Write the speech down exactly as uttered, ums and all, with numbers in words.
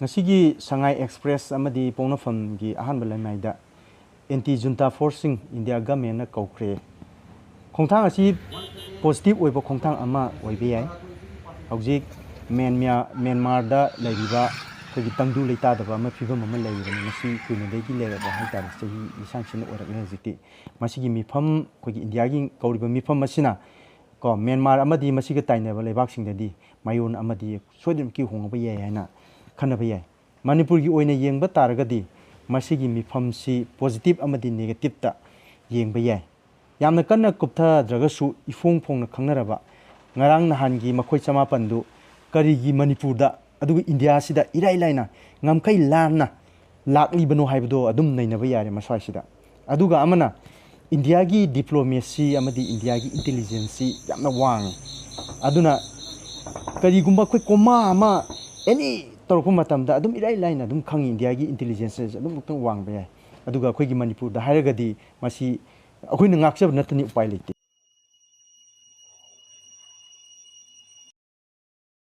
ꯉꯁꯤꯒꯤ ꯁꯉꯥꯏ ꯑꯦꯛꯁꯄ꯭ꯔꯦꯁ ꯑꯃꯗꯤ ꯄꯣꯛꯅꯐꯝꯒꯤ ꯑꯍꯥꯟꯕ ꯂꯩꯃꯥꯏꯗ ꯑꯦꯟꯇꯤ ꯖꯨꯟꯇꯥ ꯐꯣꯔꯁꯁꯤꯡ ꯏꯟꯗꯤꯌꯥ ꯒꯃꯦꯟꯅ ꯀꯧꯈ꯭ꯔꯦ꯫ ꯈꯣꯡꯊꯥꯡ ꯑꯁꯤ ꯄꯣꯖꯤꯇꯤꯚ ꯑꯣꯏꯕ ꯈꯣꯡꯊꯥꯡ ꯑꯃ ꯑꯣꯏꯕ ꯌꯥꯏ꯫ ꯍꯧꯖꯤꯛ ꯃ꯭ꯌꯥꯟꯃꯥ-, ꯃ꯭ꯌꯥꯟꯃꯥꯔꯗ ꯂꯩꯔꯤꯕ ꯑꯩꯈꯣꯏꯒꯤ ꯇꯪꯗꯨ ꯂꯩꯇꯥꯗꯕ ꯑꯃ ꯐꯤꯕꯝ ꯑꯃ ꯂꯩꯔꯤꯕꯅꯤ꯫ ꯃꯁꯤ ꯀꯨꯏꯅꯗꯒꯤ ꯂꯩꯔꯕ ꯍꯥꯏꯇꯥꯔꯦ, ꯆꯍꯤ ꯂꯤꯁꯥꯡ ꯁꯤꯟꯅ ꯑꯣꯏꯔꯛꯂꯦ ꯍꯧꯖꯤꯛꯇꯤ꯫ ꯃꯁꯤꯒꯤ ꯃꯤꯐꯝ, ꯑꯩꯈꯣꯏꯒꯤ ꯏꯟꯗꯤꯌꯥꯒꯤ ꯀꯧꯔꯤꯕ ꯃꯤꯐꯝ ꯑꯁꯤꯅ ꯀꯣ, ꯃ꯭ꯌꯥꯟꯃꯥꯔ ꯑꯃꯗꯤ ꯃꯁꯤꯒ ꯇꯥꯏꯅꯕ ꯂꯩꯕꯥꯛꯁꯤꯡꯗꯗꯤ ꯃꯥꯏꯑꯣꯟ ꯑꯃꯗꯤ ꯁꯣꯏꯗꯅꯃꯛꯀꯤ ꯍꯣꯡꯕ ꯌꯥꯏ ꯍꯥꯏꯅ ꯈꯟꯅꯕ ꯌꯥꯏ꯫ ꯃꯅꯤꯄꯨꯔꯒꯤ ꯑꯣꯏꯅ ꯌꯦꯡꯕ ꯇꯥꯔꯒꯗꯤ ꯃꯁꯤꯒꯤ ꯃꯤꯐꯝꯁꯤ ꯄꯣꯖꯤꯇꯤꯚ ꯑꯃꯗꯤ ꯅꯦꯒꯦꯇꯤꯞꯇ ꯌꯦꯡꯕ ꯌꯥꯏ꯫ ꯌꯥꯝꯅ ꯀꯟꯅ ꯀꯨꯞꯊꯗ꯭ꯔꯒꯁꯨ ꯏꯐꯣꯡ ꯐꯣꯡꯅ ꯈꯪꯅꯔꯕ ꯉꯔꯥꯡ ꯅꯍꯥꯟꯒꯤ ꯃꯈꯣꯏ ꯆꯃꯥꯄꯟꯗꯨ ꯀꯔꯤꯒꯤ ꯃꯅꯤꯄꯨꯔꯗ, ꯑꯗꯨꯒ ꯏꯟꯗꯤꯌꯥꯁꯤꯗ ꯏꯔꯥꯏ ꯂꯥꯏꯅ ꯉꯝꯈꯩ ꯂꯥꯟꯅ ꯂꯥꯛꯂꯤꯕꯅꯣ ꯍꯥꯏꯕꯗꯣ ꯑꯗꯨꯝ ꯅꯩꯅꯕ ꯌꯥꯔꯦ ꯃꯁ꯭ꯋꯥꯏꯁꯤꯗ꯫ ꯑꯗꯨꯒ ꯑꯃꯅ ꯏꯟꯗꯤꯌꯥꯒꯤ ꯗꯤꯄ꯭ꯂꯣꯃꯦꯁꯤ ꯑꯃꯗꯤ ꯏꯟꯗꯤꯌꯥꯒꯤ ꯏꯟꯇꯦꯂꯤꯖꯦꯟꯁꯁꯤ ꯌꯥꯝꯅ ꯋꯥꯡꯉꯤ꯫ ꯑꯗꯨꯅ ꯀꯔꯤꯒꯨꯝꯕ ꯑꯩꯈꯣꯏ ꯀꯣꯃꯥ ꯑꯃ ꯑꯦꯅꯤ ꯇꯧꯔꯛꯄ ꯃꯇꯝꯗ ꯑꯗꯨꯝ ꯏꯔꯥꯏ ꯂꯥꯏꯅ ꯑꯗꯨꯝ ꯈꯪꯉꯤ, ꯏꯟꯗꯤꯌꯥꯒꯤ ꯏꯟꯇꯦꯂꯤꯖꯦꯟꯁꯁꯦ ꯑꯗꯨꯝ ꯈꯤꯇꯪ ꯋꯥꯡꯕ ꯌꯥꯏ꯫ ꯑꯗꯨꯒ ꯑꯩꯈꯣꯏꯒꯤ ꯃꯅꯤꯄꯨꯔꯗ ꯍꯥꯏꯔꯒꯗꯤ ꯃꯁꯤ ꯑꯩꯈꯣꯏꯅ ꯉꯥꯛꯆꯕ ꯅꯠꯇꯅ ꯎꯄꯥꯏ ꯂꯩꯇꯦ꯫